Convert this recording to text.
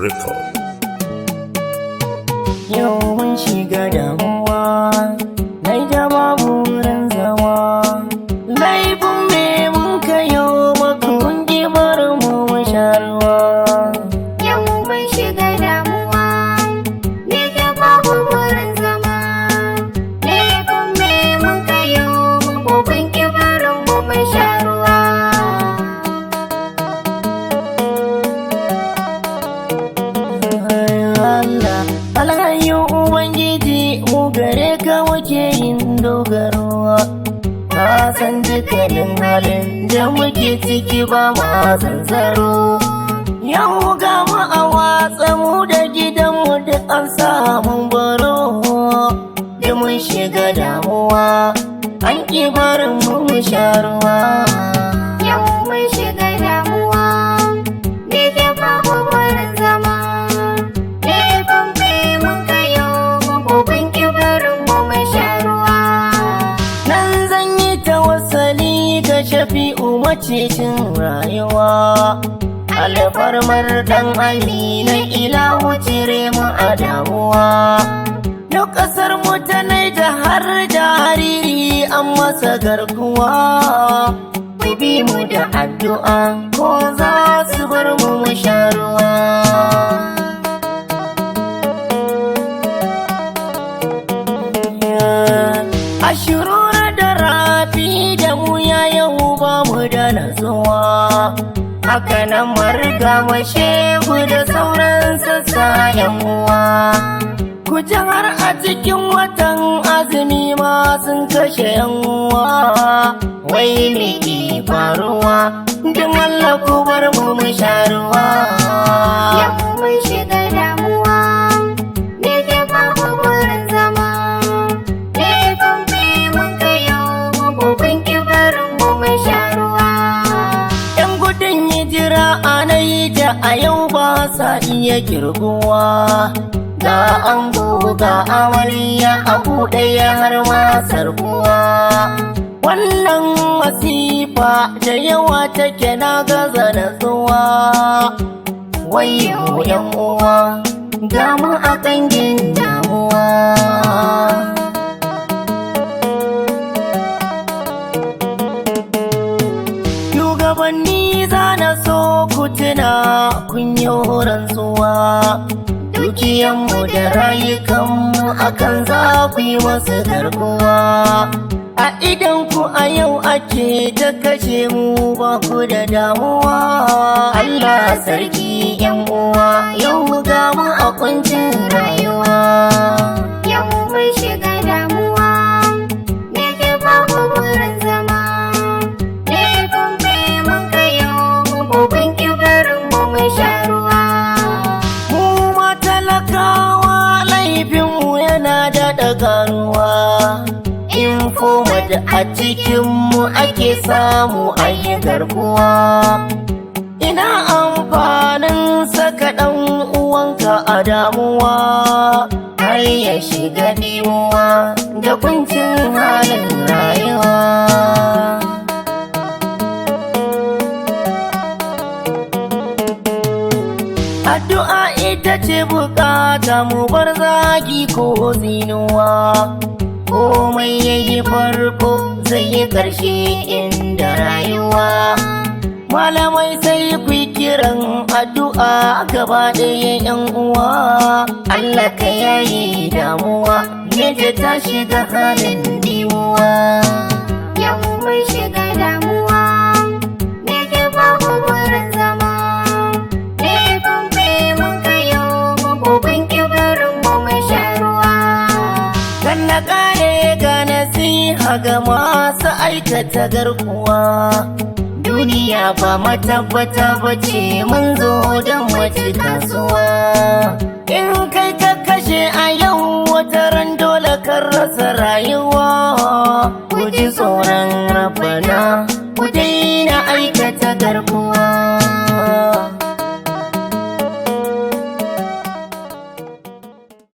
Record. Yau mun shiga damuwa, Naija babu wurin zama. Laifin me mun kayo maku kun ƙi barin mu mu sha ruwa. Yau mun shiga damuwa, ni da babu wurin zama. Laifin me mun kayo muku kun ƙi barin mu mu sha ruwa. Allah, alhayin Ubangiji mu gare ka muke yin dogaro. Ka san dukkanin halin da muke ciki ba ma zanzaro. Yau ga mu a watsa mu da gidanmu duk an samu baro. Da mun shiga damuwa, an ƙi barin mu mu sha ruwa. Yau mun shiga damuwa, ni da babu wurin zama. Laifin me mun kayo muku kun ƙi barin mu mu sha ruwa. Nan zan yi tawassali ga shafi'u macicin rayuwa. Alfarmar ɗan Amina ilahu cire mu a damuwa. Yau ƙasar mu ta Naija har jariri an masa garkuwa. Ku bi mu da addu'a ko za su bar mu mu sha ruwa. Ashirura da rafi da mu ya yau ba mu da natsuwa. Haka nan marga shehu da sauran sassa yan uwa. Ku ji har a cikin watan azumi ma sun kashe yan uwa. Wai me ke faruwa? Duk Allah ku bar mu mu sha ruwa. Yau mun shiga damuwa, ni da babu wurin zama. Laifin me mun kayo muku kun ƙi barin mu mu sha ruwa. ‘Yan gudun hijira a Naija a yau ba sa iya kirguwa. Ga an ga amarya a buɗe har ma sarkuwa. Wannan masifa da yawa take na gaza natsuwa. Wai ‘yan uwa, ga mu a kangin damuwa. Shugabanni za na so ku tuna kun yi rantsuwa. Dukiyanmu da rayukanmu akan za ku yi masu garkuwa. A idan ku a yau ake ta kashe mu ba ku da damuwa. Allah sarki yan uwa yau ga mu a kuncin rayuwa. Yau mun shiga damuwa, ni da babu wurin zama. Laifin me mun kayo muku kun ƙi barin mu mu sha ruwa. Mu ma talakawa laifinmu yana daɗa karuwa. Informat a cikinmu ake samu a yi garkuwa. Ina amfanin saka ɗan uwanka a damuwa, har ya shiga dimuwa da kuncin halin rayuwa. Addu'a ita ce bukata mu bar zagi ko zinuwa. Komai yayi farko zai yi ƙarshe inda rayuwa. Malamai sai ku yi kiran addu'a gaba ɗaya ‘yan uwa. Allah ka yayi damuwa, Neja ta shiga halin dimuwa. Yau mun shiga damuwa, ni da babu wurin zama. Laifin me mun kayo muku kun ƙi barin mu mu sha ruwa. Kan na ƙare ga nasiha ga masu aikata garkuwa. Duniya ba matabbata ba ce mun zo don mace kasuwa. In kai ka kashe a yau wata ran dole kan rasa rayuwa. Ku ji tsoron rabana, ku daina aikata garkuwa.